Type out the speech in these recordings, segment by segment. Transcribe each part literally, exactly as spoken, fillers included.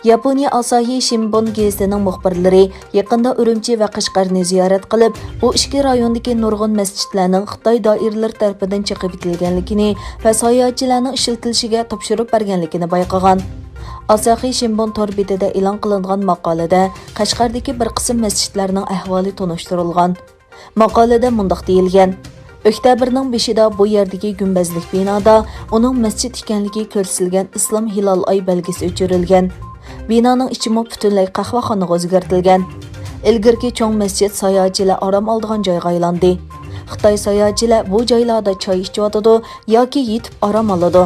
ياپونىيە ئاساھى شىنبۇن گېزىتىنىڭ مۇخبىرلىرى يېقىندا ئۈرۈمچى ۋە قەشقەرنى زىيارەت قىلىپ، بۇ ئىككى رايوندىكى نۇرغۇن مەسچىتلەرنىڭ خىتاي دائىرىلىرى تەرىپىدىن چېقىپ ئېتىلگەنلىكىنى ۋە ساياھەتچىلەرنىڭ ئىشلىتىلىشىگە تاپشۇرۇپ بەرگەنلىكىنى بايقىغان. ئاساھى شىنبۇن تور بېتىدە ئېلان قىلىنغان ماقالىدە قەشقەردىكى بىر قىسىم مەسچىتلەرنىڭ ئەھۋالى تونۇشتۇرۇلغان. ماقالىدە مۇنداق دېيىلگەن: ئۆكتەبىرنىڭ بېشىدا بۇ يەردىكى گۈمبەزلىك بىنادا ئۇنىڭ مەسچىت ئىكەنلىكى كۆرسىتىلگەن ئىسلام ھىلال ئاي بەلگىسى ئۆچۈرۈلگەن. بىنانىڭ ئىچىمۇ پۈتۈنلەي قەھۋەخانىغا ئۆزگەرتىلگەن. ئىلگىرىكى چوڭ مەسچىت ساياھەتچىلەر ئارام ئالىدىغان جايغا ئايلاندى. خىتاي ساياھەتچىلەر بۇ جايلاردا چاي ئىچىۋاتىدۇ ياكى يېتىپ ئارام ئالىدۇ.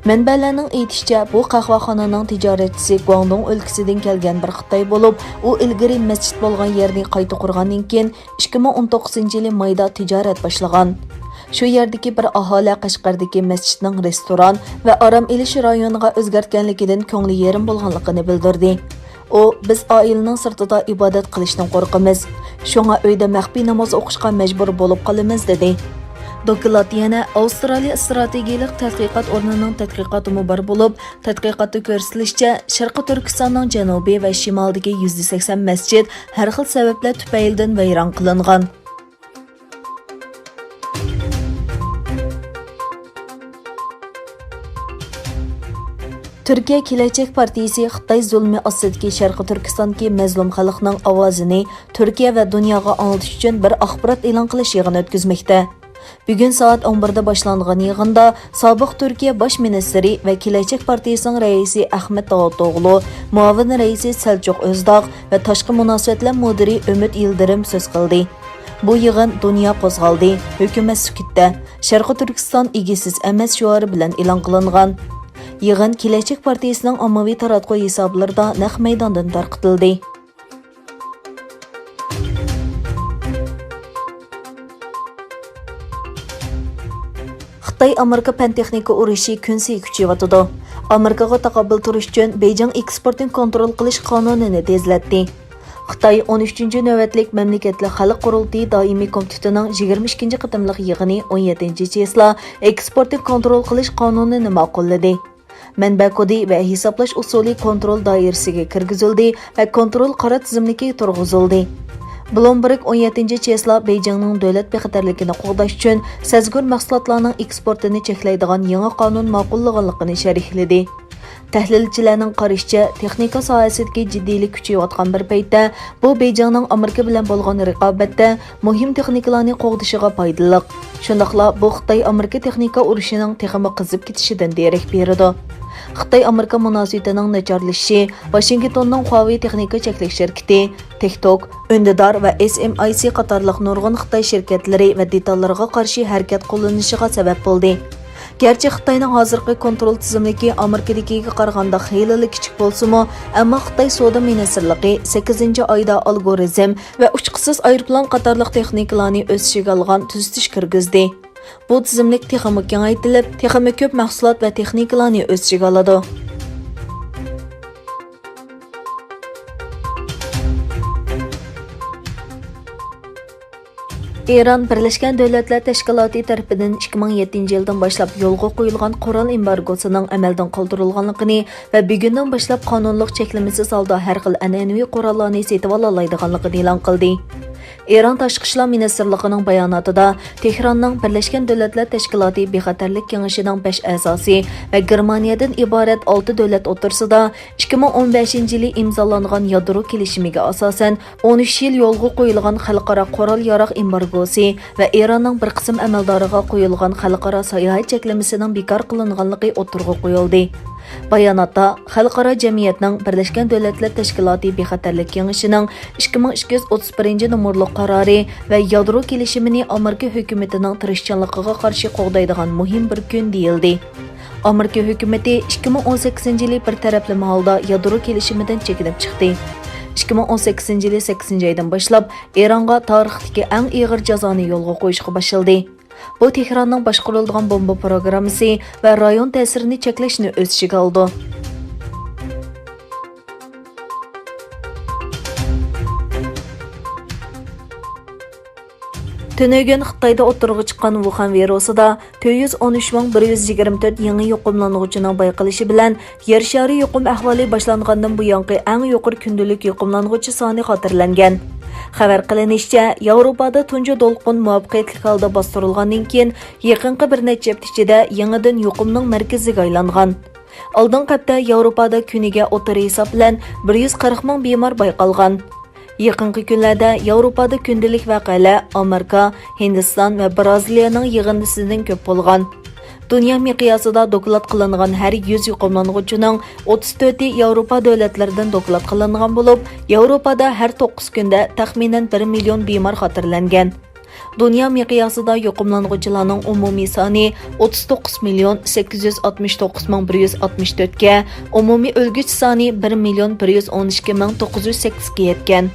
مەنبەلەرنىڭ ئېيتىشىچە، بۇ قەھۋەخانىنىڭ تىجارەتچىسى گۇاڭدۇڭ ئۆلكىسىدىن كەلگەن بىر خىتاي بولۇپ، ئۇ ئىلگىرى مەسچىت بولغان يەرنى قايتا قۇرغاندىن كېيىن، ئىككى مىڭ ئون توققۇزىنچى يىلى مايدا تىجارەت باشلىغان. شۇ يەردىكى بىر ئاھالە قەشقەردىكى مەسچىتنىڭ رېستوران ۋە ئارام ئېلىش رايونىغا ئۆزگەرتكەنلىكىدىن كۆڭلى يېرىم بولغانلىقىنى بىلدۈردى. ئۇ، «بىز ئائىلىنىڭ سىرتىدا ئىبادەت قىلىشتىن قورقىمىز، شۇڭا ئۆيدە مەخپىي ناماز ئوقۇشقا مەجبۇر بولۇپ قالىمىز» دېدى. دوكلات يەنە ئاۋسترالىيە ئىستراتېگىيەلىك تەتقىقات ئورنىنىڭ تەتقىقاتىمۇ بار بولۇپ، تەتقىقاتتا كۆرسىتىلىشىچە، شەرقىي تۈركىستاننىڭ جەنۇبى ۋە شىمالىدىكى يۈزدە سەكسەن مەسچىت ھەر خىل سەۋەبلەر تۈپەيلىدىن ۋەيران قىلىنغان. تۈركىيە كېلەچەك پارتىيىسى خىتاي زۇلمى ئاستىدىكى شەرقىي تۈركىستاندىكى مەزلۇم خەلقنىڭ ئاۋازىنى تۈركىيە ۋە دۇنياغا ئاڭلىتىش ئۈچۈن بىر ئاخبارات ئېلان قىلىش يىغىنى ئۆتكۈزمەكتە. بۈگۈن سائەت ئون بىردە باشلانغان يىغىندا سابىق تۈركىيە باش مىنىستىرى ۋە كېلەچەك پارتىيىسىنىڭ رەئىسى ئەخمەت داۋۇتئوغلۇ، مۇئاۋىن رەئىسى سەلچۇق ئۆزداغ ۋە تاشقى مۇناسىۋەتلەر مۇدىرى ئۈمىد يىلدىرىم سۆز قىلدى. بۇ يىغىن «دۇنيا قوزغالدى، ھۆكۈمەت سۈكۈتتە، شەرقىي تۈركىستان ئىگىسىز ئەمەس» شوئارى بىلەن ئېلان قىلىنغان. يىغىن كېلەچەك پارتىيىسىنىڭ ئاممىۋى تاراتقۇ ھېسابلىرىدا نەق مەيداندىن تارقىتىلدى. خىتاي-ئامېرىكا پەن-تېخنىكا ئۇرۇشى كۈنسېرى كۈچىيىۋاتىدۇ. ئامېرىكىغا تاقابىل تۇرۇش ئۈچۈن بېيجىڭ ئېكسپورتنى كونترول قىلىش قانۇنىنى تېزلەتتى. خىتاي ئون ئۈچىنچى نۆۋەتلىك مەملىكەتلىك خەلق قۇرۇلتىيى دائىمىي كومىتېتىنىڭ يىگىرمە ئىككىنچى قېتىملىق يىغىنى ئون يەتتىنچى چېسلا ئېكسپورتنى كونترول قىلىش قانۇنىنى ماقۇللىدى. مەنبە كودى ۋە ھېسابلاش ئۇسۇلى كونترول دائىرىسىگە كىرگۈزۈلدى ۋە كونترول قارا تىزىملىكى تۇرغۇزۇلدى. بلومبېرگ ئون يەتتىنچى چېسلا بېيجىڭنىڭ دۆلەت بىخەتەرلىكىنى قوغداش ئۈچۈن سەزگۈر مەھسۇلاتلارنىڭ ئېكسپورتىنى چەكلەيدىغان يېڭى قانۇن ماقۇللىغانلىقىنى شەرھلىدى. تەھلىلچىلەرنىڭ قارىشىچە، تېخنىكا ساھەسىدىكى جىددىيلىك كۈچىيىۋاتقان بىر پەيتتە، بۇ بېيجىڭنىڭ ئامېرىكا بىلەن بولغان رىقابەتتە مۇھىم تېخنىكىلارنى قوغدىشىغا پايدىلىق. شۇنداقلا بۇ خىتاي-ئامېرىكا تېخنىكا ئۇرۇشىنىڭ تېخىمۇ قىزىپ كېتىشىدىن دېرەك بېرىدۇ. خىتاي-ئامېرىكا مۇناسىۋىتىنىڭ ناچارلىشىشى ۋاشىنگتوننىڭ خۇاۋېي تېخنىكا چەكلىك شىركىتى، تىك توك، ئۈندىدار ۋە ئېس ئېم ئاي سى قاتارلىق نۇرغۇن خىتاي شىركەتلىرى ۋە دېتاللىرىغا قارشى ھەرىكەت قوللىنىشىغا سەۋەب بولدى. گەرچە خىتاينىڭ ھازىرقى كونترول تىزىملىكى ئامېرىكىدىكىگە قارىغاندا خېلىلا كىچىك بولسىمۇ، ئەمما خىتاي سودا مىنىستىرلىقى سەككىزىنچى ئايدا ئالگورىزم ۋە ئۇچقۇچىسىز ئايروپىلان قاتارلىق تېخنىكىلارنى ئۆز ئىچىگە ئالغان تۈزىتىش كىرگۈزدى. بۇ تىزىملىك تېخىمۇ كېڭەيتىلىپ، تېخىمۇ كۆپ مەھسۇلات ۋە تېخنىكىلارنى ئۆز ئىچىگە ئالىدۇ. ئىران بىرلەشكەن دۆلەتلەر تەشكىلاتى تەرىپىدىن ئىككى مىڭ يەتتىنچى يىلدىن باشلاپ يولغا قويۇلغان قورال ئېمبارگوسىنىڭ ئەمەلدىن قالدۇرۇلغانلىقىنى ۋە بۈگۈندىن باشلاپ قانۇنلۇق چەكلىمىسىز ھالدا ھەر خىل ئەنئەنىۋى قوراللارنى سېتىۋالالايدىغانلىقىنى ئېلان قىلدى. ئىران تاشقى ئىشلار مىنىستىرلىقىنىڭ باياناتىدا، تېھراننىڭ بىرلەشكەن دۆلەتلەر تەشكىلاتى بىخەتەرلىك كېڭىشىنىڭ بەش ئەزاسى ۋە گېرمانىيەدىن ئىبارەت ئالتە دۆلەت ئوتتۇرىسىدا ئىككى مىڭ ئون بەشىنچى يىلى ئىمزالانغان يادرو كېلىشىمىگە ئاساسەن، ئون ئۈچ يىل يولغا قويۇلغان خەلقئارا قورال ياراغ ئېمبارگوسى ۋە ئىراننىڭ بىر قىسىم ئەمەلدارىغا قويۇلغان خەلقئارا ساياھەت چەكلىمىسىنىڭ بىكار قىلىنغانلىقى ئوتتۇرىغا قويۇلدى. باياناتتا خەلقئارا جەمئىيەتنىڭ بىرلەشكەن دۆلەتلەر تەشكىلاتى بىخەتەرلىك كېڭىشىنىڭ ئىككى مىڭ ئىككى يۈز ئوتتۇز بىرىنچى نومۇرلۇق قارارى ۋە يادرو كېلىشىمىنى ئامېرىكا ھۆكۈمىتىنىڭ تىرىشچانلىقىغا قارشى قوغدايدىغان مۇھىم بىر كۈن دېيىلدى. ئامېرىكا ھۆكۈمىتى ئىككى مىڭ ئون سەككىزىنچى يىلى بىر تەرەپلىمە ھالدا يادرو كېلىشىمىدىن چېكىنىپ چىقتى. ئىككى مىڭ ئون سەككىزىنچى يىلى سەككىزىنچى ئايدىن باشلاپ ئىرانغا تارىختىكى ئەڭ ئېغىر جازانى يولغا قويۇشقا باشلىدى. بۇ تېھراننىڭ باشقۇرۇلىدىغان بومبا پروگراممىسى ۋە رايون تەسىرىنى چەكلەشنى ئۆز ئىچىگە ئالىدۇ. تۈنۈگۈن خىتايدا ئوتتۇرىغا چىققان ۋۇخەن ۋىرۇسىدا تۆت يۈز ئون ئۈچ مىڭ بىر يۈز يىگىرمە تۆت يېڭى يۇقۇملانغۇچىنىڭ بايقىلىشى بىلەن، يەر شارى يۇقۇم ئەھۋالى باشلانغاندىن بۇيانقى ئەڭ يۇقىرى كۈندىلىك يۇقۇملانغۇچى سانى خاتىرىلەنگەن. خەۋەر قىلىنىشىچە، ياۋروپادا تۇنجى دولقۇن مۇۋەپپەقىيەتلىك ھالدا باستۇرۇلغاندىن كېيىن، يېقىنقى بىر نەچچە ھەپتە ئىچىدە يېڭىدىن يۇقۇمنىڭ مەركىزىگە ئايلانغان. ئالدىنقى ھەپتە ياۋروپادا كۈنىگە ئوتتۇرا ھېساب بىلەن بىر يۈز قىرىق مىڭ بىمار بايقالغان. يېقىنقى كۈنلەردە ياۋروپادا كۈندىلىك ۋەقەلەر ئامېرىكا، ھىندىستان ۋە بىرازىلىيەنىڭ يىغىندىسىدىن كۆپ بولغان. دۇنيا مىقياسىدا دوكلات قىلىنغان ھەر يۈز يۇقۇملانغۇچىنىڭ ئوتتۇز تۆتى ياۋروپا دۆلەتلىرىدىن دوكلات قىلىنغان بولۇپ، ياۋروپادا ھەر توققۇز كۈندە تەخمىنەن بىر مىليون بىمار خاتىرىلەنگەن. دۇنيا مىقياسىدا يۇقۇملانغۇچىلارنىڭ ئومۇمىي سانى ئوتتۇز توققۇز مىليون سەككىز يۈز ئاتمىش توققۇز مىڭ بىر يۈز ئاتمىش تۆتكە، ئومۇمىي ئۆلگۈچى سانى بىر مىليون بىر يۈز ئون ئىككى مىڭ توققۇز يۈز سەككىزگە يەتكەن.